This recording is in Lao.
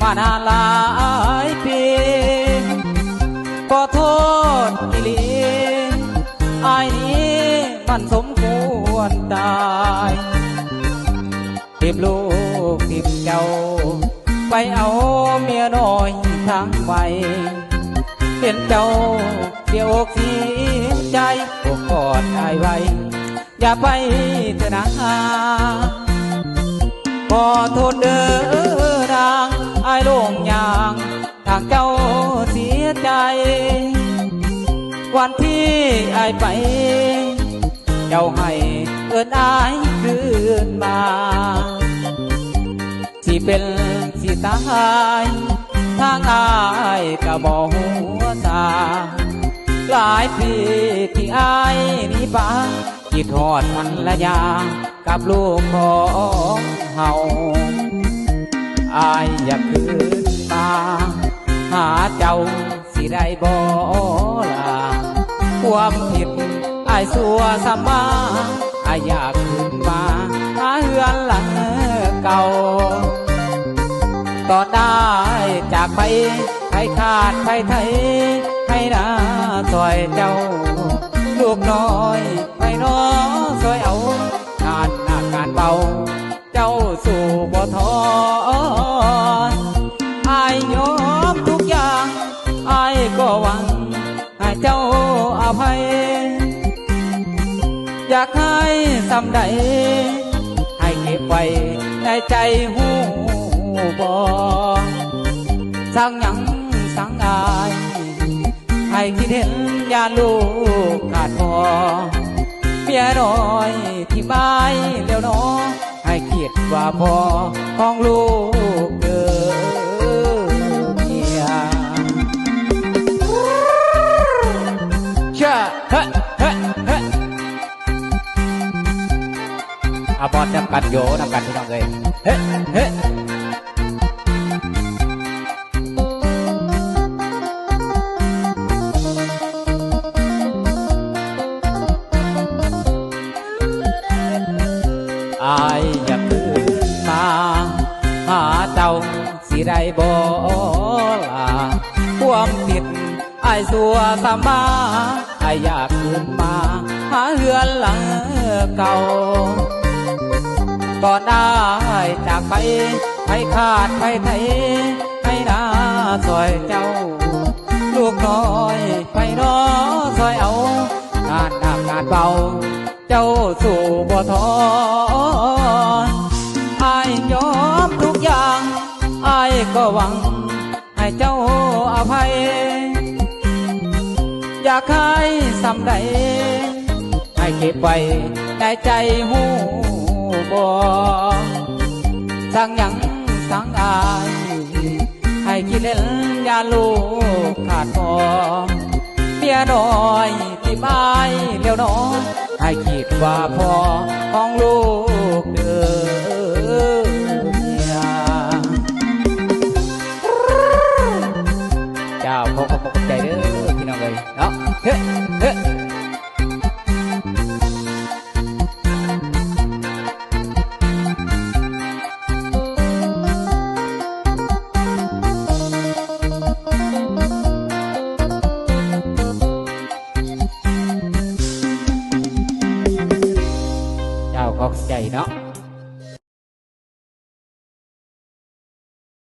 ມານານຫຼາຍປີ ຂໍໂທດອີ່ຫຼີ ອ້າຍນີ້ມັນສົມຄວນຕາຍ ຖິ້ມລູກຖິ້ມເຕົ້າ ໄປເອົາເມຍນ້ອຍທາງໃໝ່ ເຫັນເຈົ້າເສຍອົກເສຍໃຈ ໂອກອດອ້າຍໄວ້ ຢ່າໄປເທື່ອນາ ຂໍໂທດເດີນາງ ອ້າຍຫຼົງຍ່າງ ທາງເຈົ້າເສຍໃຈ ວັນທີ່ອ້າຍໄປ ເຈົ້າໃຫ້ເອີ້ນອ້າຍຄືນມາ ຊິເປັນຊິຕາຍ ທາງອ້າຍກໍບໍ່ຮູ້ສາ ຫຼາຍປີທີ່ອ້າຍໜີປາ ຄິດຮອດພັນລະຍາກັບລູກຂອງເຮົາ ອ້າຍຢາກຄືນມາຫາເຈົ້າຊິໄດ້ບໍ່ລະ ຄວາມຜິດອ້າຍຊົ່ວຊຳມາ ອ້າຍຢາກຄືນມາຫາເຮືອນຫຼັງເກົ່າ ຕອນອ້າຍຈາກໄປ ໃຜຂາດໃຜໄຖ ໃຫ້ນາຊ່ອຍເຈົ້າ ລູກນ້ອຍໃຜໜໍຊ່ອຍເອົາ ງານໜັກງານເບົາ ເຈົ້າສູ້ບໍ່ຖອນ ອ້າຍຍອມທຸກຢ່າງ ອ້າຍກໍຫວັງໃຫ້ເຈົ້າອະໄພ ຢາກໃຫ້ສ່ຳໃດ ໃຫ້ເກັບໄວ້ໃນໃຈຮູ້ບໍ່ ສັງຫຍັງສັງອາຍ ໃຫ້ຄິດເຫັນຢ້ານລູກຂາດພໍ່ ເມຍນ້ອຍທີ່ບາຍແລ້ວໜໍ ໃຫ້ຄິດວ່າພໍ່ຂອງລູກເກີດເມຍ ເຊ ເຮ ເຮ ເຮ ອາບອດນຳກັນໂຢ ນຳກັນພີ່ນ້ອງເອີຍ ເຮ ເຮ ອ້າຍຢາກຄືນມາຫາເຈົ້າຊິໄດ້ບໍ່ລະ ຄວາມຜິດອ້າຍຊົ່ວຊຳມາ ອ້າຍຢາກຄືນມາຫາເຮືອນຫຼັງເກົ່າ ຕອນອ້າຍຈາກໄປ ໃຜຂາດໃຜໄຖ ໃຫ້ນາຊ່ອຍເຈົ້າ ລູກນ້ອຍໃຜໜໍຊ່ອຍເອົາ ງານໜັກງານເບົາ ເຈົ້າສູ້ບໍ່ຖອນ ອ້າຍຍອມທຸກຢ່າງ ອ້າຍກໍຫວັງໃຫ້ເຈົ້າອະໄພ ຢາກໃຫ້ສ່ຳໃດ ໃຫ້ເກັບໄວ້ໃນໃຈຮູ້ບໍ່ ສັງຫຍັງສັງອາຍ ໃຫ້ຄິດເຫັນຢ້ານລູກຂາດພໍ່ ເມຍນ້ອຍທີ່ບາຍແລ້ວໜໍ ໃຫ້ຄິດວ່າພໍ່ຂອງລູກເດີເມຍ ເຈົ້າ ຂໍຂອບໃຈເດີພີ່ນ້ອງເອີຍເນາະ ເຮ ເຮ. ເຈົ້າ ຂອບໃຈເນາະ.